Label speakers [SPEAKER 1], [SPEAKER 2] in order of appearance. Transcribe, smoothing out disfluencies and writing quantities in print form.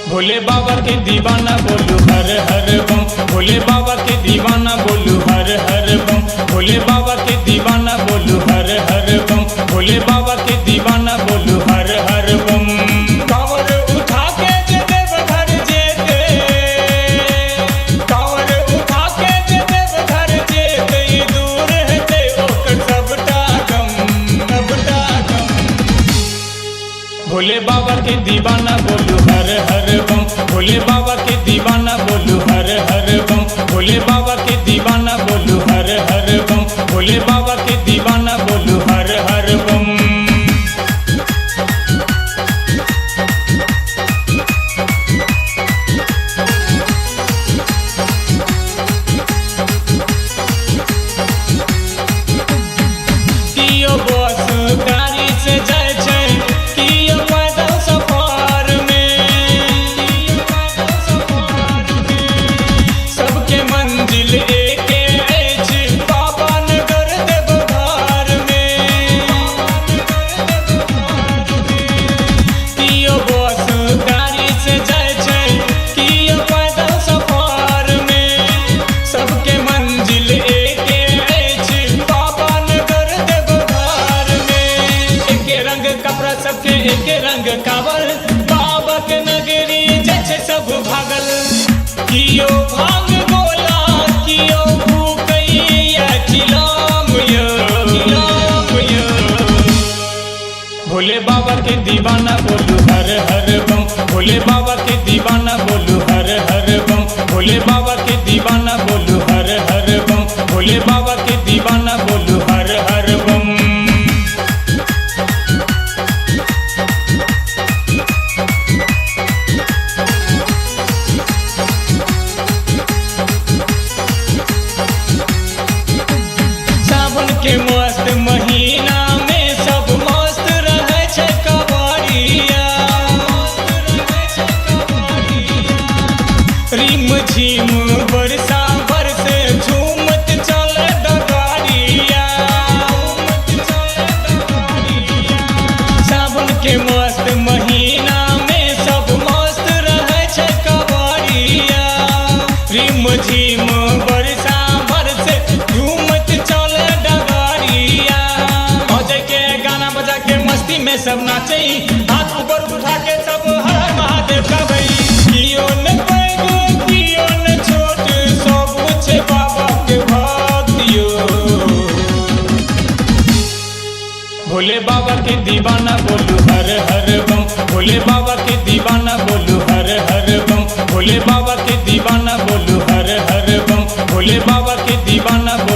[SPEAKER 1] भोले बाबा के दीवाना बोलू हर हर बम, भोले बाबा के दीवाना बोलू हर हर बम, भोले बाबा के दीवाना बोलू हर हर बम, भोले बाबा के दीवाना बोलू हर हर बम। कांवर उठा के जे देवघर जेते, कांवर उठा के जे देवघर जेते, ई दूर हेतै ओकर सबटा गम, सबटा गम। भोले बाबा के दीवाना बोलू हर हर बम, भोले बाबा के दीवाना बोलू हर हर बम, भोले बाबा के दीवाना बोलू हर हर बम, भोले बाबा के दीवाना बोलू हर हर बम। कियो बस गाड़ी से जाइ छै, कियो पैदल सफर में, कियो पैदल सफर में। सबके मंजिल एके अछि, बाबा नगर देवघर में, कियो बस गाड़ी से जाइ छै, कियो पैदल सफर में, सबके मंजिल एके अछि, बाबा नगर देवघर में। एके रंग कपड़ा सबके एके रंग कावर, बाबा के नगरी जाइ छै सब भागल। कियो भांग गोला, कियो फूकैया चिलाम यो, चिलाम यो। भोले बाबा के दीवाना बोलू हर हर बम, भोले बाबा के दीवाना बोलू हर हर बम, भोले बाबा के दीवाना बोलू हर हर बम, भोले बाबा के दीवाना बोलू हर हर बम। सावन के मस्त महीना में सब मस्त रहै छै कबाड़िया, रिम झिम बरसा बरसे झूमत चल डगारिया, सावन के मस्त महीना में सब मस्त रहै छै कबाड़िया, रिम झिम बरसा बरसे झूमत चल डगारिया। अजय के गाना बजा के मस्ती में सब नाचे, हाथ ऊपर उठा के सब हर हर महादेव गाबै। कियो न पैघ कियो न छोट, सब छै बाबा के भक्तियो। भोले बाबा के दीवाना बोलू हर हर बम, भोले बाबा के दीवाना बोलू हर हर बम, भोले बाबा के दीवाना बोलू हर हर बम, भोले बाबा के दीवाना बोलू।